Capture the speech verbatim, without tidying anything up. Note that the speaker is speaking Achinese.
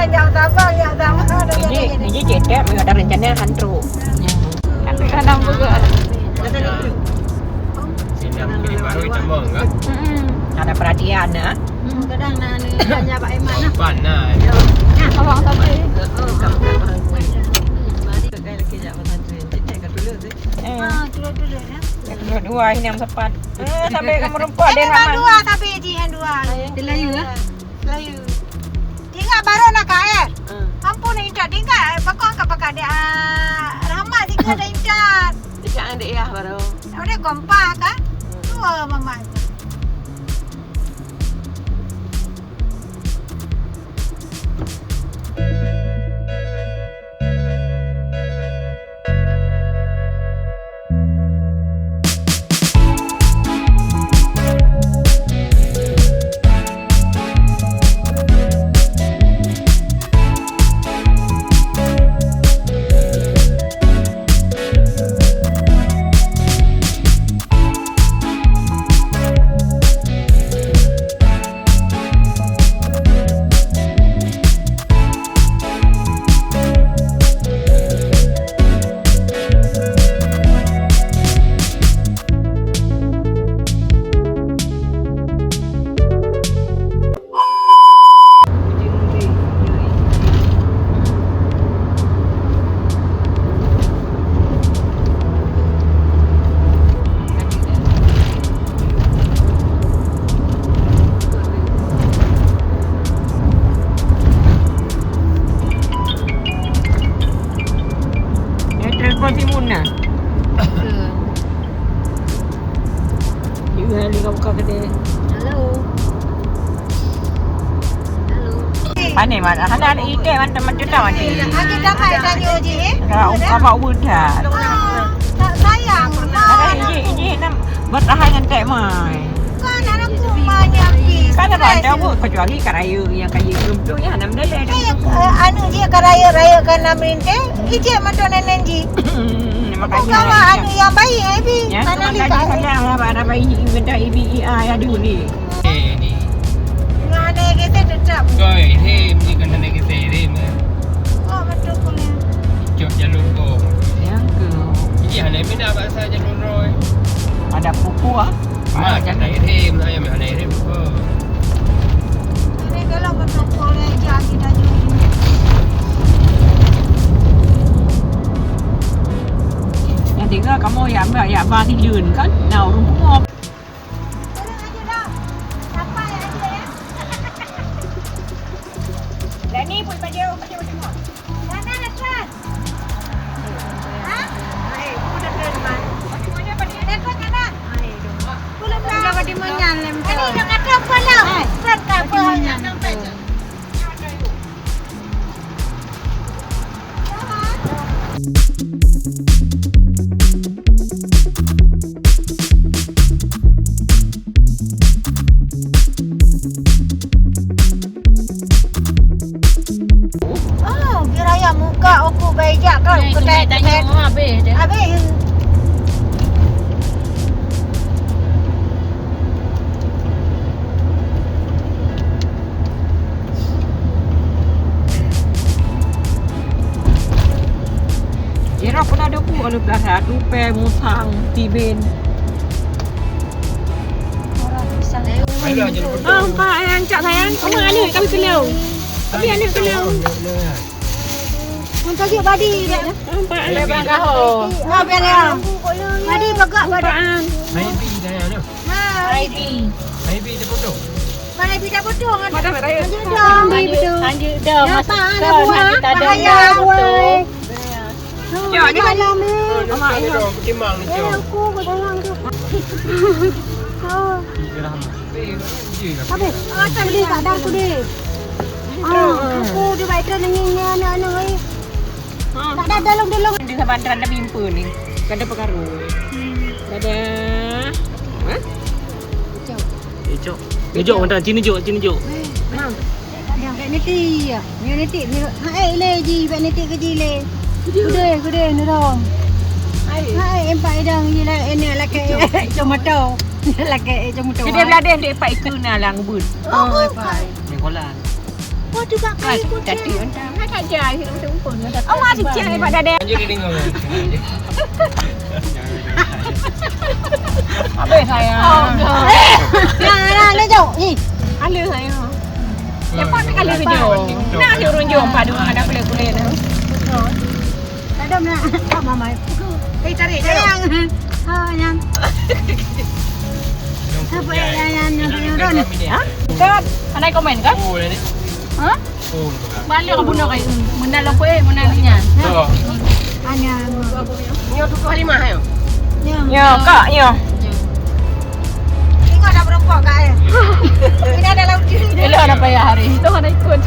Nyang sabar, nyang sabar. Ini, ini cetek, ada rencana hantu. Tanam juga. Sedang beli baru ditambah, kan? Mm-mm. Ada perhatian, ya. Hmm, kadang nak ni, tanya Pak Iman, nah. Sopan, nah. Nah, abang sampai. Mari, mari. Mari, lagi jak pesantren. Cetek kat dulu tu. Eh. Ah, dulu-dulu, ya. Yang kedua-dua, ini yang sepat. Eh, sampai ke merempat. Ini dia yang dua, tapi Haji yang dua. Dia layu, ya? Layu. Tinggal baru nak K L. Hmm. Ampun, intat tinggal. Bakong angkat pakai dia. Ah, Rahmat tinggal dah intat. Tinggal adik ya baru. Udah kompak kan? Hmm. Dua mamak. Eh, telepon si Muna. Ke? Ibu hari kau buka kedai. Halo. Halo. Pane mat, hana ada ide mantap-mantap tau ni. Lagi dapat tanya je, eh? Dah ungkap bak udah. Ah, tak sayang. Ada ide, ide nak bertahan ngan tek mai. Kan anak aku banyak pi. Kan ada ada buat kecuali kat raya yang kaya belum tu ya, enam dalam. Eh, eh, anu je kat raya-raya kan enam rinting, ije mantap nenek ji. Makanya kawan anu yang baik, eh, bi. Ya, mana ni, Kak? Sayang lah, ada bayi, benda ibi, ah, ya, dulu ni. Eh, ni. Ngan ada kita tetap. Koi, hei, ni kan ada kita, hei, meh. Oh, betul pun ya. Icok jalur ko. Yang ke? Iya, hana mina bahasa jalur roi. Ada pupu, ah. Ma, kat naik rem, ayam yang naik rem ko. Ini kalau betul pun ya, jadi dah jadi. Yang tinggal kamu ya, ya, ya, ba tijeun kan? Nah, urung pungo. Dani, pui pajoh, pajoh tengok. Mana, Tuan? Ha? Hai, pun dah kena, Man. Bagaimana, Pak Dia? Dah kena, Man. Hai, dong. Belum dah. Dah badi menyan, lem. Ini dah kata apa lah? Hai. Dah kata apa? Badi menyan. Oh, kira ya muka aku baik jak kau. Nah, itu ketek, tanya ketek. Habis dah. Habis. Ira pernah ada bu kalau belah satu pe musang tibin. Orang pisang. Ah, empat yang cak sayang. Oma aneuk kami kena. Abi aneuk kena. Mun tajuk badi dia. Empat aneuk bang kaho. Ha, biar dia. Badi bagak badi. Empaan. Maybe dah ya. Ha. Maybe. Maybe dia potong. Mana bi dah potong kan? Pada raya. Lanjut dah. Lanjut dah. Lanjut dah. Nampak anak buah. Bahaya buah. Jom, jom. Malam ni. Amak, amak. Timang ni, eh, jom. Aku berdoa tu. Oh. Habis. Ah, tak boleh, tak ada aku deh. Ah, aku dia baik tu nangis dengan anak-anak ni. Ha. Tak ada dalam-dalam. Di saban terhadap impu ni. Kada perkara. Hmm. Kada. Ha? Jom. Eh, jom. Eh, jom, mantap. Sini jom, sini jom. Eh, ha. Dah, kat nanti. Ya, nanti. Ha, eh, le ji, kat nanti ke ji le. Kude, kude, nurong. Hai. Ha, eh, empat idang ji lah. Eh, ni laki, eh, jom motor. Laki, eh, jom motor. Jadi, belah deh, dek, empat ikut na lang bun. Oh, empat. Ni kolam. Waduh, Kak, kayu kucing. Tadi, tadi, tadi, tadi, tadi, tadi, Oh, masih kecil ni, Pak Dadek. Lanjut dia dengar. Habis sayang. Oh, no. Nah, nah, dia jauh. Ih. Halus sayang. Siapa nak halus jauh? Nak dia urun jauh, padu dengan ada kulit-kulit tu. Betul. Ada nak. Ah, mama. Eh, cari, cari. Sayang. Ha, yang. Siapa yang, yang, yang, yang, yang, Ha? Kan? Pandai komen kan? Oh, dah ni. Ha? Oh, dah. Balik ke bunuh kayu. Menal apa eh? Menal nyan. Dah. Hanya. Nyoe tutup Halimah, ayo. Ya. Ya, Kak, ya. Tengok dah berempat, Kak, eh. Ini ada laut di sini. Elok dah payah hari. Itu ada ikut.